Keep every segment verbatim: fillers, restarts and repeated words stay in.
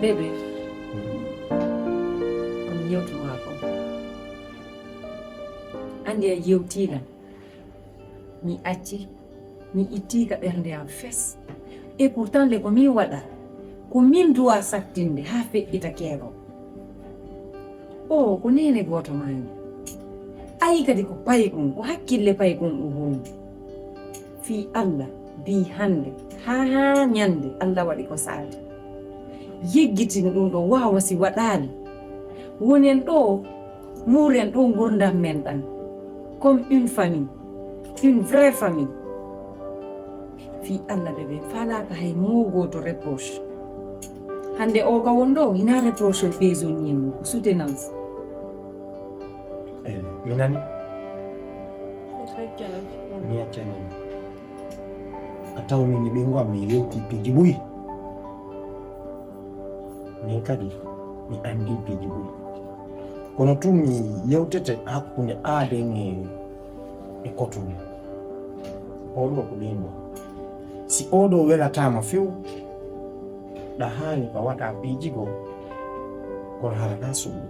Bébé, on yewtu maa ko. Anndi a yewtii lan. Mi acci, mi ittii ka ɓernde am fes. Et pourtant, le ko min waɗa, ko min duwa sattinde haa feƴƴita keerol. O, ko neene gooto maa ni. Ayi kadi ko paykun, ko hakkille paykun o hundi. Fii Alla, bii hannde, haa, haa ñannde Alla waɗi ko saati. Yeggitin ɗum ɗo waawa si waɗaali. Wonen ɗo, muuren ɗo ngurdam men ɗan. Comme une famille, une vraie famille. Fii Alla bébé, faalaaka hay moo gooto reproche. Hannde o ka won ɗo, hinaa reproche o prisonnier mum, ko soutenance. Eyi, mi nani. Mi accani. A tawmi ni ɓinngu am mi yewti piiji buy. Min kadi mi anndi piiji buy. Kono tun mi yewtete hakkunde aaden e, e kotun. Oɗo ko ɓinngu. Si oɗo welataama few, ɗa haani ka waɗa piiji goo, kono hara na suɓu.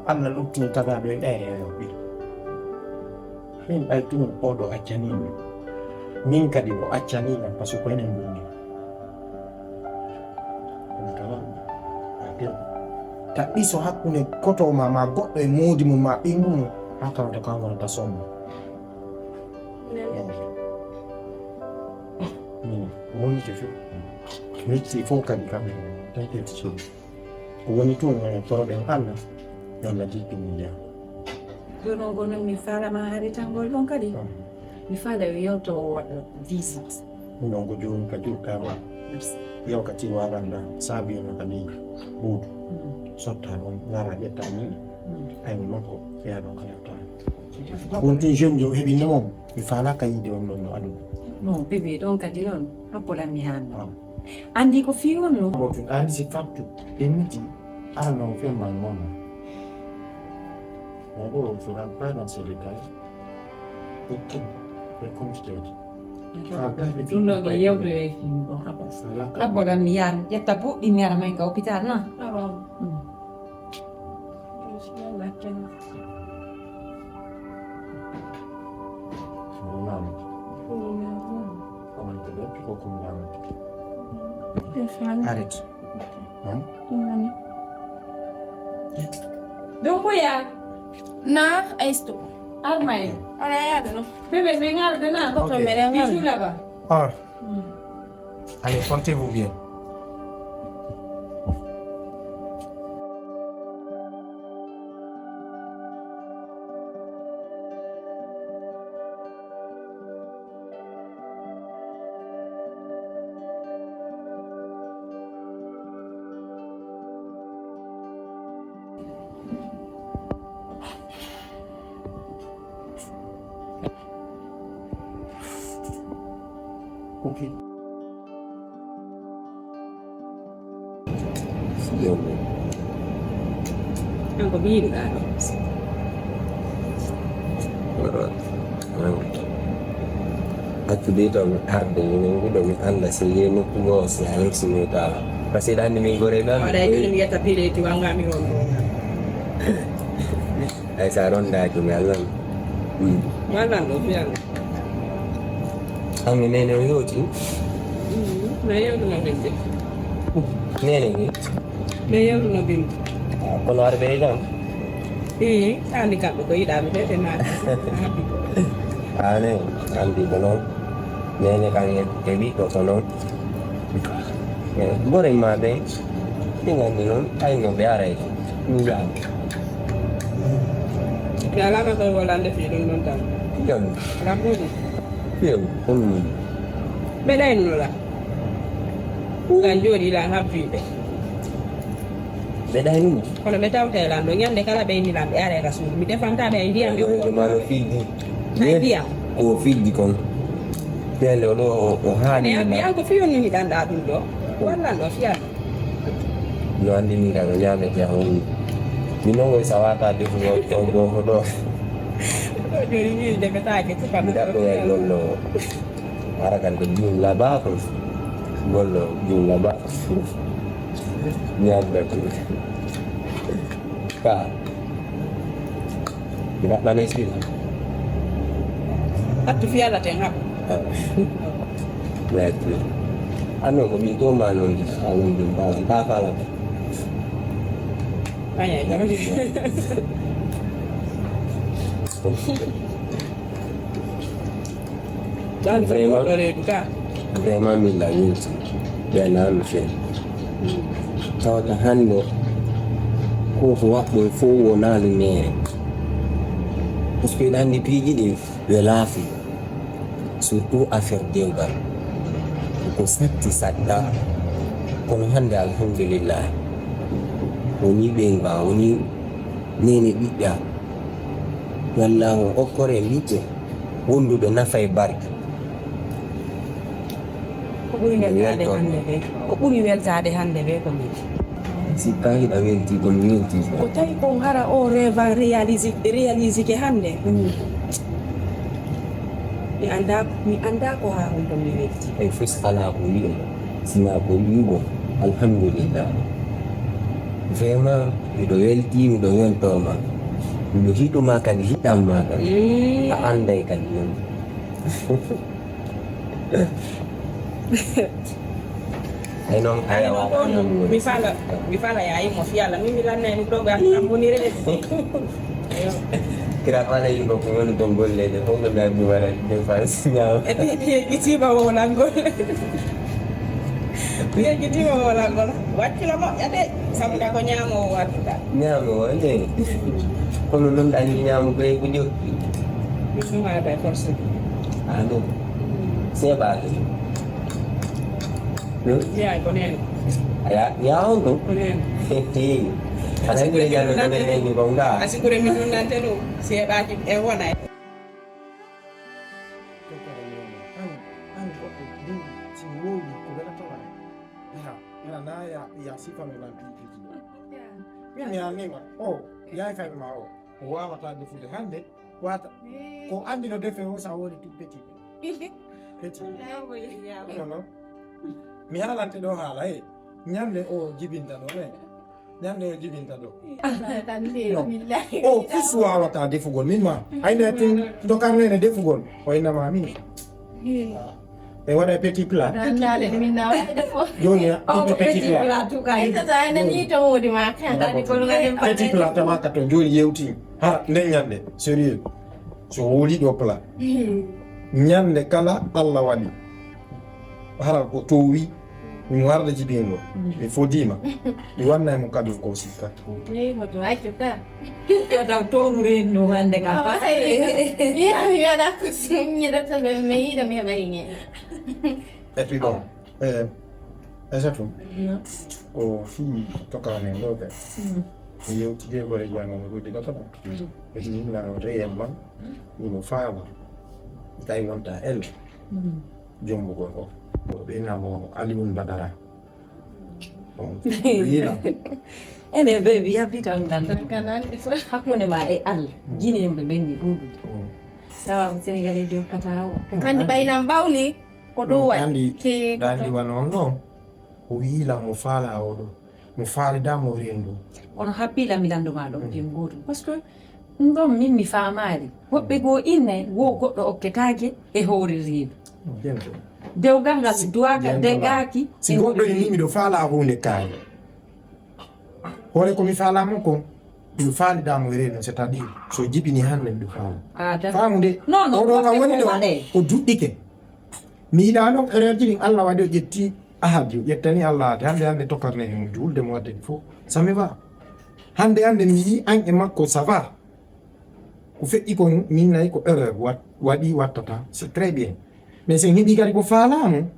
Alla luttini tagaaɗo e ɗayre e ɓiɗɗo. Min ɓay tun oɗo accanii min. Min kadi o accanii lan, parce que ko enen ngonndi. Ɗum tawaa. Taɓɓi so hakkunde koto ma, ma goɗɗo e moodi mum, ma ɓinngu mum, haa tawata ko an wonata soomma. Min, wonde fof. Mitti fof kadi kam, tan ko woni toon, woni problème Allah, Allah jippini jam. Jooni on ko noon mi faalama haritangol ɗon kadi. Mi faala yo yewto o waɗa visite. Ɗum ɗon ko jooni ka juɗɗaama. Merci. Yaw ka tiwaalanda, saabino ka leydi. Buudu. Sotta ɗon, ngara ƴetta min. Ay mo makko, feya ɗon ka yewta. Wonti jeune jo heɓi nemon, mi faala ka yiide on ɗon no aduna. Non, bébé, ɗon kadi noon, hakkulan mi hannde. Anndi ko fii on no? Bon, tu anndi si fattu, e miti, arano femban noon. On ɗo, tu rentre pas dans ces détails. Et tout, et comme je t'ai dit. Ɗum ɗo mi yewtoyay fii ɗon, abba. Abba ɗan mi yaran, ƴetta buɗɗi mi yara may ka hôpital na. Arrête. Hein? Ɗum ko yaa? Na, Aistu. Armay. Ala yaade no. Bébé, mais ngal de na. Ok. Bismillah ba. Ah. Allez, portez-vous bien. Ok. Kanko mi yiɗi ɗa ɗo. Accude tan arde minen nguɗo mi annda si yehi nokku goo si a hewtini taala. Par ce que ɗa anndi min gore ɗan. Waɗa e ɗum yetta pileeti wanga mi ronɗo. Ay sa rondaaki mi allan. Wallan ɗo fiyanga. Anno nene o yewti? Na yewtuno bimbi. Nene ni? Ɓe yewtuno bimbi. Kono ar ɓe jam? Ii, andi kamɓe ko yiɗami ɓe ɓe naati. Ane, andi ko noon. Nene kan e ɓiɗɗo ko noon. Gore ma ɓe, ɗi nganndi noon, ay no ɓe aray. Ɗum jaam. Mi alaama koye wolande fii ɗum ɗon tan. Jam. Rabbude. Few, ɗum. Ɓe ɗaynuno la. Kan jooɗi la habbiɓe. Ɓe ɗaynuno. Kono ɓe tawta e lan ɗo ñande kala ɓe inni lan ɓe aray rasuul. Mi defanta ɓe e ndiyam. Yo, yo, ma no fiddi. Ay ndiyam. Ko fiddi kon. Pele o ɗo o, o haali. Mais an ko fiyon ni ɗan ɗa ɗum ɗo. Wallan ɗo fiyan. No anndi min kay ko ñaamete a woni. Min noon woy sawata defugo ɗo gooto ɗo. Jooni min defetaake suka. Mi daɗɗo e gollo o. Ara kan ko jum labaa kon. Gollo jumla ba. Ñaamɓe ko ka. Mbaɗɗane sila. Attu fiyala ten haɓ. Merci. Anno ko min to ma non. Alon dum ba. Ka fala. Ay ay. Vraiment, vraiment, min la welti. Ɓe naami fen. Tawata hannde ko ko waɗɗo fof wonaa lumiere. Parce que ɗanndi piiji ɗin ɓe laafi. Surtout affaire dewgal. Ko satti saɗɗa. Kono hannde alhamdulillah. Woni ɓeynga, woni nene ɓiɗɗa. Wallahu okkore ɓiɓɓe. Wonduɓe nafa e barke. Ko ɓuri weltaade hannde ɓe ko ɓuri weltaade hannde ɓe ko min. Si tawi a welti ko mi welti. Ko tawi ko hara o rêve réalisé réalisé ke hannde. Mi annda mi annda ko haa on ɗon mi welti. Ay fus ala ko wi'e sina ko wi'ugo alhamdulillah. Vraiment miɗo welti miɗo weltoma miɗo hiɗuma kadi hiɗamma kadi a anday kadi non. Ay non aya wa mi fala mi fala ya yi mo fi ala mi mi lan ne ni program na mo ni re. Kira fala yi ko ko woni ko golle de ko be bi wala de fa sinya. E ti ti ti ba wo nan gol. Ye gidi mo wala gol. Watti la mo ya de. Sabu ka ko ñaamo o wartuɗa. Ñaamo o ne. Kono non dañi ñaamo ko e ko jokki. Mi sumaade force. Ano. Seeɓaade. Yaay ko neen. Aya ya on ko. Ko neen. Hehe. Asikure jalo ko neen ni ko nga. Asikure mi non nante do. Seeɓaaki e wona. An an ko ɗum si wowi ko wela tawara. Ina na ya ya sifano lan piiji. Min mi annima o yaay fami ma o o wawata defude hannde wata ko andi no defe o sa woni tout petit petit non non mi haalante ɗo haala e ñande o jibinta ɗo e ñande o jibinta ɗo o fus wawata defugol min ma ayne tin dokarnene defugol o innama min e waɗa petit plat joni ɓiɓɓe petit plat petit plat tawaka to joni yewti ha nde ñande sérieux so woli ɗo plat ñande kala allah waɗi hara ko towi mi warda jibingo mi fodima mi wanna mo kadi ko sikka Yo taw towru reendu hannde kam. Miɗa ko miɗa to ɓe mi yiɗa mi heɓa ine. Et puis bon, euh, Aissatou, ko fii tokaa men ɗo ɓe. Mi yewtide ko e janngo mi guddi ɗo toɓo. E hinna o reyel man, ɗum faama. Tawi wonta elle. Jombugol o. Ɓe namo Aliun Badara. Ene ɓe wiya bitan ngal hakkunde ma e Allah jini yimɓe ɓenni ɗuɗude tawa ko sénégalais jokkata o kandi ɓayna mbawli ko ɗum waɗi dandi wano on ɗo o wiila mo faala oɗo mo faalida mo rendu kono happila mi landoma ɗon ɓe gotum par ce que ɗum ɗon min mi faamaali woɓɓe goo inne wo goɗɗo okketaake e hoore reedu dewgal ngal duwaka degaaki si goɗɗo e ni miɗo faala hunde kaari hoore komi faalamo ko miɗo faalidamo e reedu c'est à dire so jibini hande miɗo faala faamude oɗo kam woni ɗo o duɗɗike mi yiɗa noon erreur ji ɗin allah waɗi o ƴetti ahadi o ƴettani allah ade hande hande tokarne hen julde mo wadde fof ça me va hande hande mi yi an e makko ça va ko feƴƴi kon min nayi ko erreur waɗi wattata c'est très bien mais sen heɓi kadi ko faalamo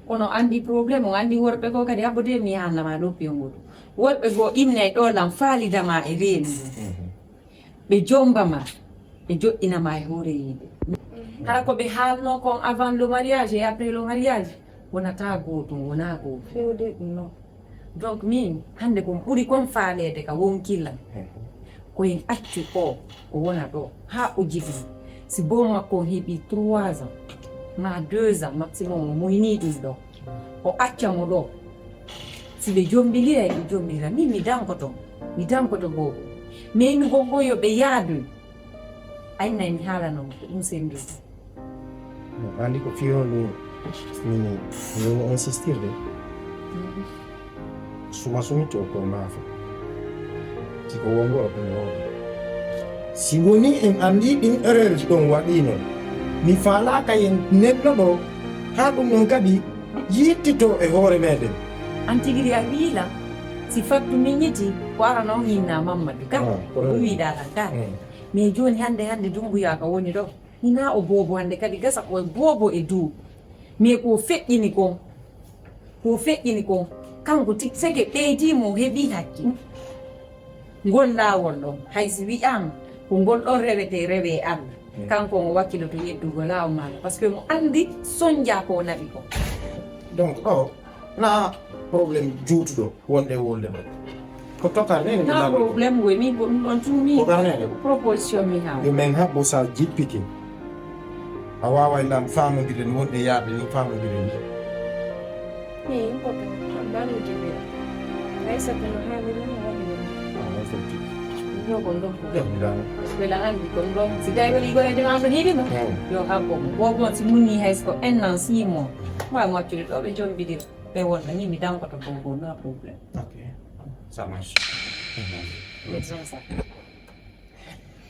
kono andi problème o andi worɓe goo kadi haɓɓode mi haalnama ɗo piyo ngoɗo worɓe goo innay ɗo lan faalidama e reeni ɓe jombama ɓe joɗɗinama e hoore yiide hara ko ɓe haalno kon avant le mariage et après le mariage wonata gootum wona gootum fewde ɗum noon donc min hannde kon ɓuri kon faaleede ka wonkillan koyen accu o o wona ɗo haa o jibini si boom makko on heɓi trois ans ma deux ans maximum, o muynii ɗum ɗo, o acca mo ɗo. Si ɓe jommbindiray, ɓe jommbindira. Min mi dankoto, mi dankoto boobo. Meynugol ngol yo ɓe yaadoy. Ay nay mi haalano mo ko ɗum senndi. Anndi ko fii honɗum mi mi insistirde. Suma sumitto ko maafa. Si ko wongo ko mi wongo. Si woni en anndi ɗin erreur ɗon waɗiino, mi faalaaka en nenno ɗo, haa ɗum ɗon kadi yiittito e hoore meɗen. An tigiri a wiila si fattu miñiti ko ara non hinna Mammadu ka. Ko ɗum wiɗa lan ka. Mais jooni hannde hannde Dummbuya ka woni ɗo. Hina o boobo hannde kadi gasa ko boobo e duu. Mais ko feƴƴini kon, ko feƴƴini kon, kanko ti seke ɓeydii mo heɓii hakkil. Ngol laawol ɗon hay si wi'aama ko ngol ɗon rewetee rewee Alla, kanko omo wakkiloto yeddugo laawol maako, parce que mo anndi sonja ko o naɓi ko. Donc ɗo na problème juutuɗo wonde wolde ɗo. Ko tokar nene mi Na laawol. Problème ngoy min ko ɗum ɗon cuumi. Ko ɓernede. Proposition mi haw. Yo men haɓɓo sa jippike. A waaway lan faamondiren wonde yaaɓe ni faamondiren ni. Eyi, ko ɗum. Ko ballude ɓe. Aysata no haali ɗum, o waɗi ɗum. Yo ko ɗum. Jomiraama. Wela anndi ko ɗum. Si tawi weli goye de ma ɗo hiɗi mo. Hmm. Yo haɓɓo mo. Boobo on si munni hay so ko un an, six mois. Waawi mo accude ɗo ɓe jombidir. Ɓe wonno ni mi dankoto boobo, na problème. Ok. Ça marche. Mais c'est ça.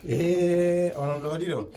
Eh, onon ɗo waɗi ɗo.